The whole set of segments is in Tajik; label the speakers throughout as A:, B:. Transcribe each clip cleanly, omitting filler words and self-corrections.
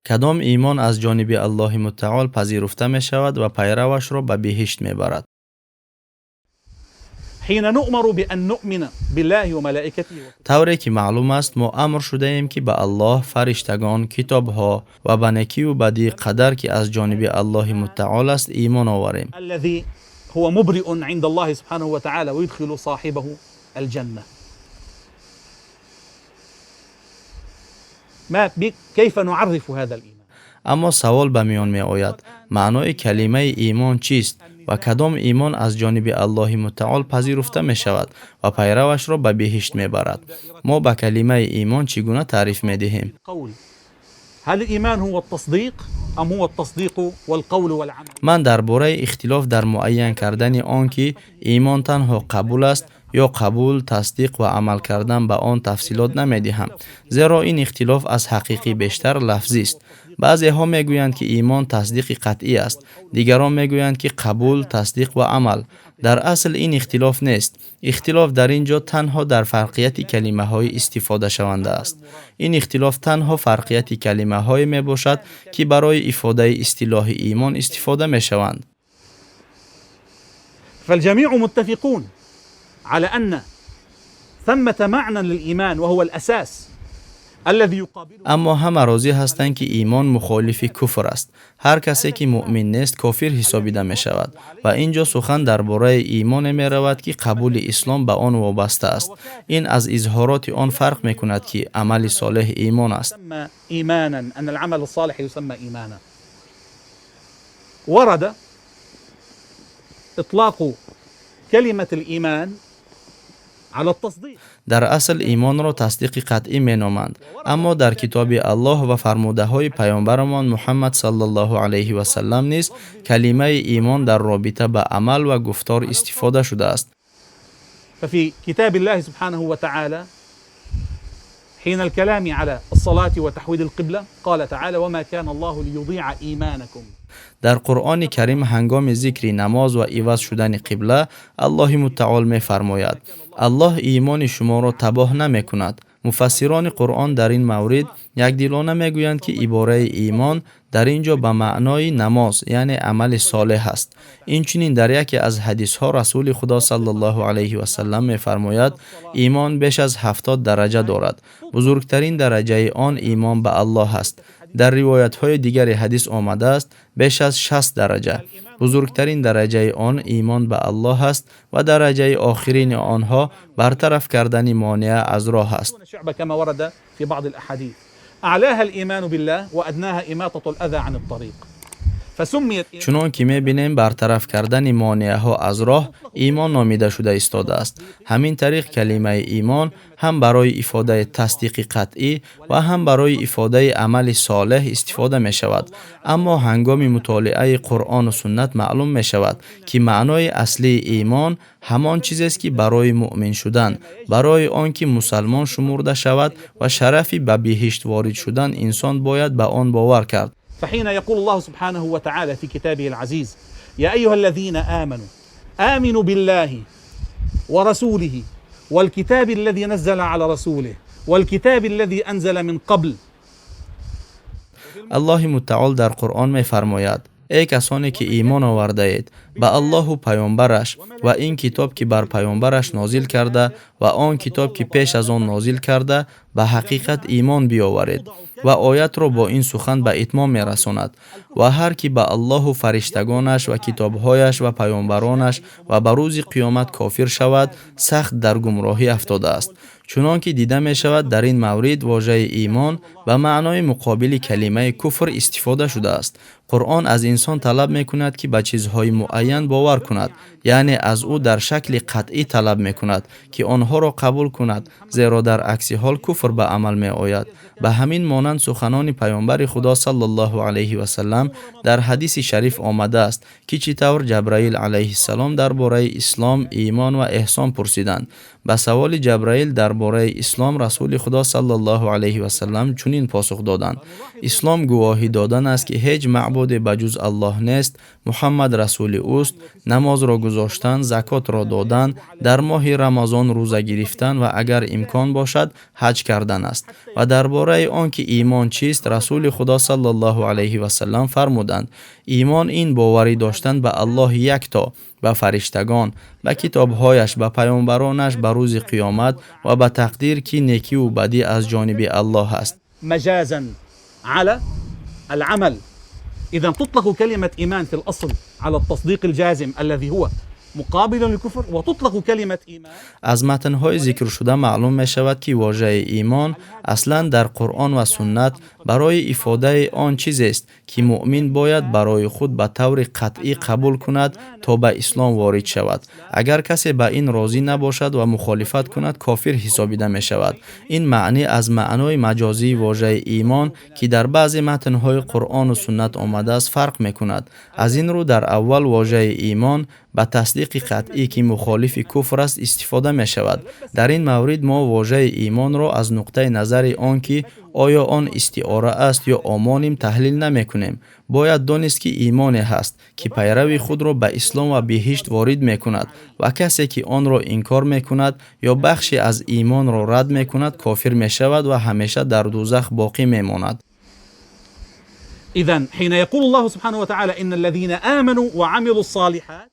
A: Кадом имон аз ҷониби Аллоҳи Мутаол пазируфта мешавад ва пайравашро ба биҳишт мебарад?
B: حين نؤمر بأن نؤمن بالله وملائكته
A: Тавре ки маълум аст, мо амр шудаем, ки ба Аллоҳ, фариштагон, китобҳо ва ба некиву бадӣ, қадар, ки аз ҷониби Аллоҳи Мутаол аст, имон оварем.
B: الذي هو مبرئ عند الله سبحانه وتعالى ويدخل صاحبه الجنة. ما كيف نعرف هذا الإيمان؟
A: Аммо савол ба миён меояд: маънои калимаи имон чист ва кадом имон аз ҷониби Аллоҳи Мутаол пазируфта мешавад ва пайравашро ба биҳишт мебарад? Мо ба калимаи имон чӣ гуна таъриф медиҳем?
B: القول، هل الإيمان هو التصديق أم هو التصديق والقول والعمل؟
A: Ман дар бораи ихтилоф дар муайян кардани он ки имон танҳо қабул аст ё қабул, тасдиқ ва амал кардан ба он, тафсилот намедиҳам, зеро ин ихтилоф аз ҳақиқӣ бештар лафзист. Баъзеҳо мегӯянд, ки имон тасдиқи қатъӣ аст, дигарон мегӯянд, ки қабул, тасдиқ ва амал. Дар асл ин ихтилоф нест. Ихтилоф дар ин ҷо танҳо дар фарқияти калимаҳои истифодашаванда аст. Ин ихтилоф танҳо фарқияти калимаҳое мебошад, ки барои ифодаи истилоҳи имон истифода мешаванд.
B: فالجميع متفقون على أن ثمة معنى للإيمان وهو الأساس الذي يقابله
A: Аммо ҳама розӣ ҳастанд, ки имон мухолифи куфр аст. Ҳар касе ки муъмин нест, кофир ҳисобида мешавад. Ва ин ҷо сухан дар бораи имоне меравад, ки қабули ислом ба он вобаста аст. Ин аз изҳороти он фарқ мекунад, ки амали солеҳ имон аст.
B: يسمى إيمانا، أن العمل الصالح يسمى إيمانا. ورد إطلاق كلمة الإيمان على التصديق.
A: Дар асл имонро тасдиқи қатъӣ меноманд, аммо дар китоби Аллоҳ ва фармудаҳои паёмбарамон Муҳаммад саллаллоҳу алайҳи васаллам низ калимаи имон дар робита ба амал ва гуфтор истифода шудааст.
B: ففي كتاب الله سبحانه وتعالى حين الكلام على الصلاة وتحويل القبلة قال تعالى: وما كان الله ليضيع إيمانكم.
A: Дар Қуръони Карим ҳангоми зикри намоз ва иваз шудани қибла Аллоҳи Мутаол мефармояд: «Аллоҳ имони шуморо табоҳ намекунад». Муфассирони Қуръон дар ин маврид якдилона мегӯянд, ки ибораи имон дар ин ҷо ба маънои намоз, яъне амали солеҳ аст. Инчунин дар яке аз ҳадисҳо Расули Худо саллаллоҳу алайҳи васаллам мефармояд: «Имон беш аз 70 дараҷа дорад. Бузургтарин дараҷаи он имон ба Аллоҳ аст». Дар ривоятҳои дигари ҳадис омадааст: беш аз 60 дараҷа. Бузургтарин дараҷаи он имон ба Аллоҳ аст ва дараҷаи охирини онҳо бартараф кардани монеа аз роҳ аст.
B: شعبة كما ورد في بعض الأحاديث، أعلاها الإيمان بالله وأدناها إماطة الأذى عن الطريق، فسميت
A: Чунон ки мебинем, бартараф кардани монеаҳо аз роҳ имон номида шуда истодааст. Ҳамин тариқ, калимаи имон ҳам барои ифодаи тасдиқи қатъӣ ва ҳам барои ифодаи амали солеҳ истифода мешавад. Аммо ҳангоми мутолиаи Қуръону суннат маълум мешавад, ки маънои аслии имон ҳамон чизест, ки барои муъмин шудан, барои он ки мусалмон шумурда шавад ва шарафи ба биҳишт ворид шудан, инсон бояд ба он бовар кард.
B: فحين يقول الله سبحانه وتعالى في كتابه العزيز: يا أيها الذين آمنوا آمنوا بالله ورسوله والكتاب الذي نزل على رسوله والكتاب الذي أنزل من قبل.
A: Аллоҳи Мутаол дар Қуръон мефармояд: «Эй касоне ки имон овардаед, ба Аллоҳу паёмбараш ва ин китоб, ки бар паёмбараш нозил карда, ва он китоб, ки пеш аз он нозил карда, ба ҳақиқат имон биёваред». Ва оятро бо ин сухан ба итмом мерасонад: «Ва ҳар ки ба Аллоҳу фариштагонаш ва китобҳояш ва паёмбаронаш ва ба рӯзи қиёмат кофир шавад, сахт дар гумроҳӣ афтодааст». Чунон ки дида мешавад, дар ин маврид вожаи имон ба маънои муқобили калимаи куфр истифода шудааст. Қуръон аз инсон талаб мекунад, ки ба чизҳои муайян бовар кунад, яъне аз ӯ дар шакли қатъӣ талаб мекунад, ки онҳоро қабул кунад, зеро дар акси ҳол куфр ба амал меояд. Ба ҳамин монанд суханони паёмбари Худо саллаллоҳу алайҳи васаллам дар ҳадиси шариф омадааст, ки чӣ тавр Ҷабраил алайҳиссалом дар бораи ислом, имон ва эҳсон пурсиданд. Ба саволи Ҷабраил дар бораи ислом Расули Худо саллаллоҳу алайҳи васаллам чунин посух доданд: Ислом гувоҳӣ додан аст, ки ҳеҷ маъбуде ба ҷуз Аллоҳ нест, Муҳаммад расули ӯст, намозро гузоштан, закотро додан, дар моҳи Рамазон рӯза гирифтан ва агар имкон бошад ҳаҷ кардан аст. Ва дар бораи он ки имон чист, Расули Худо саллаллоҳу алайҳи васаллам фармуданд: Имон ин боварӣ доштан ба Аллоҳи якто, ба фариштагон, ба китобҳояш, ба паёмбаронаш, ба рӯзи қиёмат ва ба тақдир, ки некиву бадӣ аз ҷониби Аллоҳ аст.
B: مجازا على العمل. إذا تطلق كلمة إيمان في الأصل على التصديق الجازم الذي هو مقابل للكفر، وتطلق كلمة إيمان
A: Аз матнҳои зикршуда маълум мешавад, ки вожаи имон аслан дар Қуръон ва суннат барои ифодаи он чизест, ки муъмин бояд барои худ ба таври қатъӣ қабул кунад, то ба ислом ворид шавад. Агар касе ба ин розӣ набошад ва мухолифат кунад, кофир ҳисобида мешавад. Ин маънӣ аз маънои маҷозии вожаи имон, ки дар баъзе матнҳои Қуръону суннат омадааст, фарқ мекунад. Аз ин рӯ дар аввал вожаи имон ба тасдиқи қатъӣ, ки мухолифи куфр аст, истифода мешавад. Дар ин маврид мо вожаи имонро аз нуқтаи назари он ки оё он истиора аст ё омоним, таҳлил намекунем. Бояд донист, ки имоне ҳаст, ки пайрави худро ба ислом ва биҳишт ворид мекунад, ва касе ки онро инкор мекунад ё бахше аз имонро рад мекунад, кофир мешавад ва ҳамеша дар дузах боқӣ мемонад.
B: إذا حين يقول الله سبحانه وتعالى: إن الذين آمنوا وعملوا الصالحات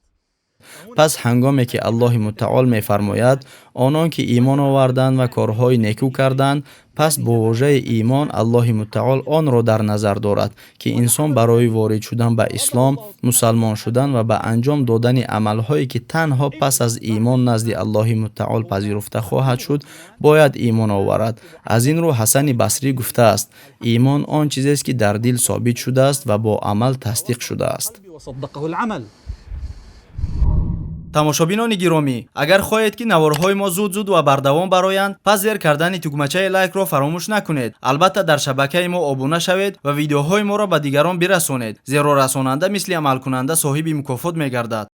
A: Пас ҳангоме ки Аллоҳи мутаол мефармояд: «Онон ки имон оварданд ва корҳои некӯ карданд», пас бо вожаи имон Аллоҳи мутаол онро дар назар дорад, ки инсон барои ворид шудан ба ислом, мусалмон шудан ва ба анҷом додани амалҳое, ки танҳо пас аз имон назди Аллоҳи мутаол пазируфта хоҳад шуд, бояд имон оварад. Аз ин рӯ Ҳасани Басрӣ гуфтааст: «Имон он чизест, ки дар дил собит шудааст ва бо амал тасдиқ шудааст».
B: وصدقه العمل.
A: Тамошобинони гиромӣ, агар хоҳед, ки наворҳои мо зуд зуд ва бардавом бароянд, пас зер кардани тугмачаи лайкро фаромӯш накунед. Албатта, дар шабакаи мо обуна шавед ва видеоҳои моро ба дигарон бирасонед, зеро расонанда мисли амалкунанда соҳиби мукофот мегардад.